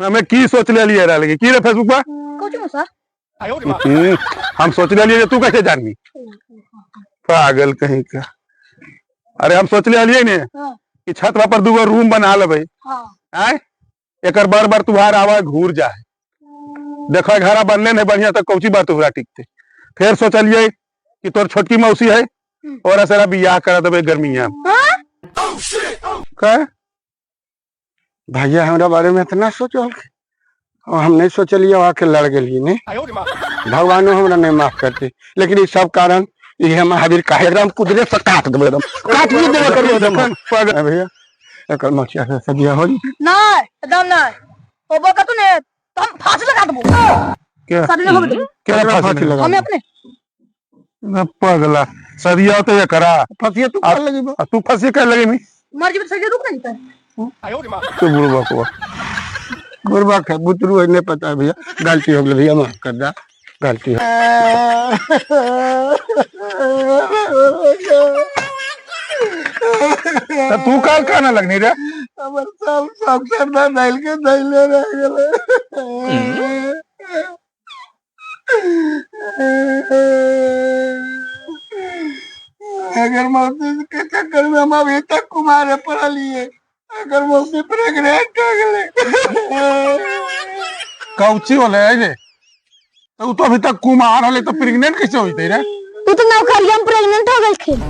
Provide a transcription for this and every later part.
हमें की सोच लेलिए रह की रे फेसबुक पर? कौची मौसा? हम सोच लेलिए जे तू कैसे जानबी, पागल कहीं का। अरे हम सोच लेलिए ने कि छत पर दूगो रूम बना लेबै। आय एकर बार बार तुम्हार आवाज घूर जाए, देखो घरा बनले नहीं बढ़िया तो कौची बार तुहरा टिकते। फिर सोचलिए कि तोर छोटकी मौसी है और सारा बियाह करा देबै गर्मिया में। का भैया हमरा बारे में इतना सोचल और हम नहीं सोचलिए, आके लड़ गेलिए नहीं। भगवानो हमरा नहीं माफ करते, लेकिन ये सब कारण ये हम महावीर काहे एकदम कुदरे से काट देबै, एकदम काट भी देबै करियो एकदम। पागल। भैया एकर मौसिया से सदिया हो जेतै। नहीं, एकदम नहीं होबो कतु ने तो हम फांसी लगा देबो। क्या? शादी नहीं होबे देबो। क्या? केकरा फांसी फांसी लगा लगा हमें अपने ना पगला, सदिया तो ये करा। फंसिए तू कर लगी। आ तू फंसी कर लगे मी? मर जीबे तो सही रुक नहीं जतै। तू बुढ़बा को बुढ़बा है, बुतरू है, नहीं पता है भैया, गलती हो गेलै भैया, माफ कर दा, गलती हो। तो तू काल कहना लगनी रे? हमर सब सब सरदा दैल के दैले रह गेलै। अगर मौसी के चक्कर में हम अभी तक कुमारे पड़लिए, अगर मौसी प्रेग्नेंट हो गेलै। कौची होले है रे? तो उ तो अभी तक कुमार हले तो प्रेग्नेंट कैसे होइते रे? तू तो नौकरिया में प्रेग्नेंट हो गेलखिन।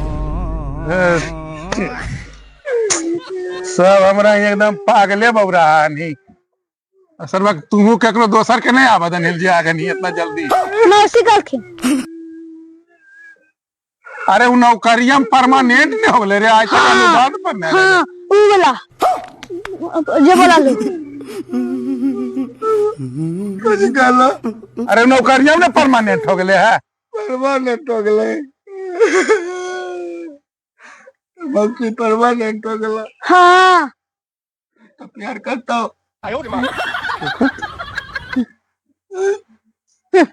सब हमरा एकदम पागले बौरा नहीं। असल में तू केकरो दोसर के नहीं आवा दनिल जी आगे नहीं इतना जल्दी। मौसी कहलखिन। अरे उ नौकरिया में परमानेंट नहीं हो गेले रे आज तक, अनुदान पर नहीं। हाँ, उ वाला जे बोला लो। कुछ कहलो? अरे नौकरिया में परमानेंट हो गेले है। परमानेंट हो गेलै, मौसी परमानेंट हो गेलै। हाँ। तो प्यार करता हो?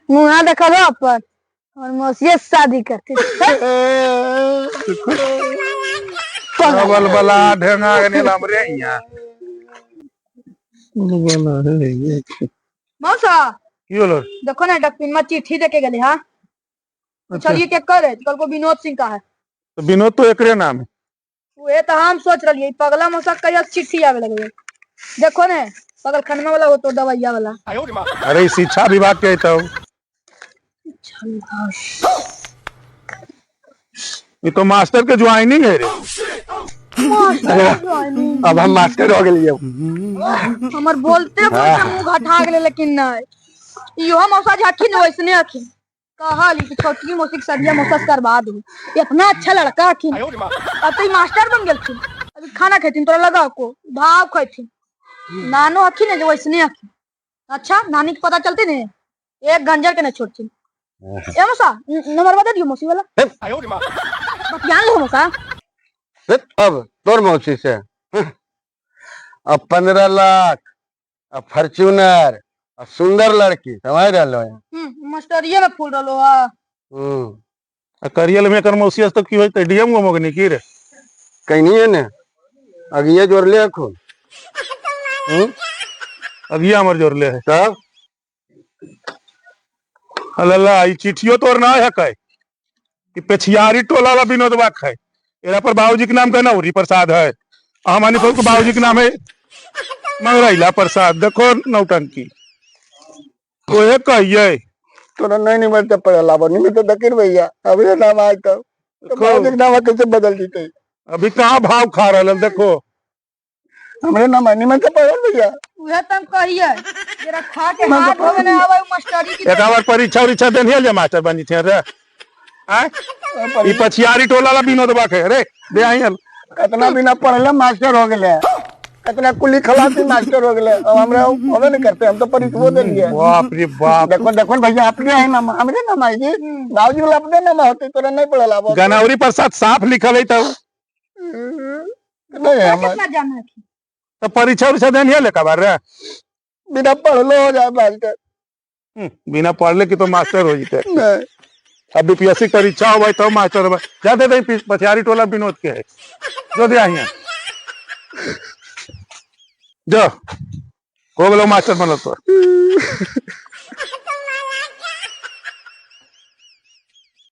मुँह देखलो अपन और मौसी से शादी करते। बल बला ढेंगा के हमरे यहाँ मौसा। की होलो? देखो ना, डकपिन में चिट्ठी देके गेली। हाँ, चलिए के करे कल को विनोद सिंह का है। तो विनोद तो एकरे नाम है। उहे तो हम सोच रही, पगला मौसा कहिया से चिट्ठी आवे लगे। देखो ने, पगल खनवा वाला हो तो दवाइया वाला। अरे शिक्षा विभाग के है तो ये तो मास्टर के ज्वाइनिंग है रे। अब हम मास्टर हो गेलिए। हमर बोलते बोलते मुंह घटा गेले, लेकिन नहीं, इहो मौसा जी हखिन वैसने हखिन। कहली कि छोटकी मौसी के सदिया मौसा से करवा दू, इतना अच्छा लड़का हखिन। अब तो ई मास्टर बन गेलखिन, अभी खाना खेथिन तोरा लगा को भाव खेथिन। नानो हखिन ने जे वैसने हखिन। अच्छा नानी के पता चलते ने एक गंजर के नहीं छोड़थिन। ए मौसा, नंबर बता दियो मौसी वाला, बतिया लो मौसा। अब तोर मौसी से अब 15 लाख, अब फॉर्च्यूनर और सुंदर लड़की समझ रहलो है। मास्टरिये में फूल रहलो हा। आ करियल में एकर मौसी तो की होते डीएम गो मगनी की रे? कहीं है ने अगिए जोड़ ले अखुन। अगिया हमर जोड़ले है। तब अल्लाह, ई चिट्ठियो तोर ना है कहे कि पेछियारी टोला वाला विनोदवा है। एरा पर बाबूजी के नाम का नौरी प्रसाद है, आ हमानी पर बाबूजी के नाम है मंगरैला प्रसाद। देखो नौटंकी ओहे कहिए। तोरा नहीं निमत पड़े लाबो निमित दकिर भैया अभी नाम आए तो बाबूजी के नाम कैसे बदल जीते? अभी कहाँ भाव खा रहा है देखो। हमरे नाम है निमत पड़े भैया। उहे त हम कहिए जरा खा के हाथ धोवे नहीं आवे मास्टरी की। एक बार परीक्षा उरीक्षा देनी जे मास्टर बनी थे रे। आय ई पछियारी टोला वाला विनोदवा के रे दे आई हल। कतना बिना पढ़ले मास्टर हो गेले, कतना कुली खलासी मास्टर हो गेले। अब हमरा होबे नहीं करते, हम तो परीक्षो दे लिए। बाप रे बाप। देखो देखो भैया, अपने है नाम, हमरे नाम है जी, बाबूजी वाला अपने नाम होते, तोरा नहीं पढ़े लाबो। गनौरी प्रसाद साफ लिखल है तब। नहीं है हमार। कितना जाना है? तो परीक्षा उरीक्षा देनी है लेका बार रे। बिना पढ़लो हो जाए मास्टर। बिना पढ़ले की तो मास्टर हो जीते। नहीं। अब बीपीएससी परीक्षा हो भाई तो मास्टर हो जाते थे। पछियारी टोला विनोद के है जो दे आई जो। हो गेलो मास्टर बनल तो।